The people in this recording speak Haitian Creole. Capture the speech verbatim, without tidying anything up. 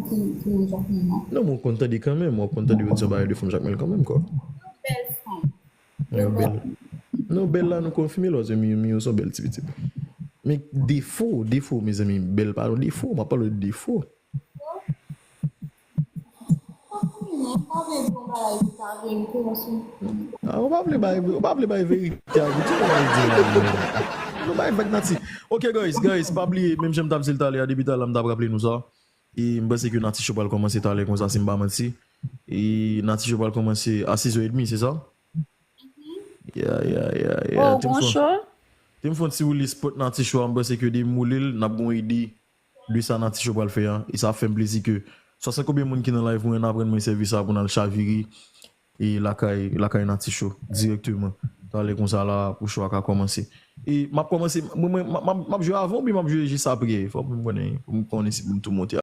ti, ti moun Jakmèl non. Non, mwen konn tande kanmenm, mwen konn tande yo di yon bagay de fanm Jakmèl kanmenm, kwa. Bèl fanm. Yo bèl. Non, bèl la, nou konfime lòt, mi, mi, yo son bèl ti pitit. Men defo, defo, mezanmi, bèl pa yon defo, m ap pale de defo. Mwen pa vle di yon bagay ki pa verite, paske Ah, ou pa vle bay, ou pa vle bay verite a, ki ou bay di la, menm. Nou bay vag Nati. Ok, guys, guys, pa bliye, menm jan m t ap di l talè a, depi talè a m t ap raple nou sa. E m panse ke Nati Show pral kòmanse talè konsa, si m pa manti. E Nati Show pral kòmanse a sis è edmi, se sa? Yeah, yeah, yeah, yeah. Oh, gon show? Te m fè yon ti woule spot Nati Show a, m panse ke de m woule l, n ap gon ide de sa Nati Show pral fè a. E sa ap fè m plezi ke swasant konbyen moun ki nan live mwen, n aprann mwen sèvis sa pou n al chavire e lakay, lakay Nati Show dirèkteman. Talè konsa la pou show a ka kòmanse. E m ap kòmanse, mwen, mwen, m ap, m ap, m ap jwe avan oubyen m ap jwe jis apre? Fò pou m konnen, pou m konnen si pou m tou monte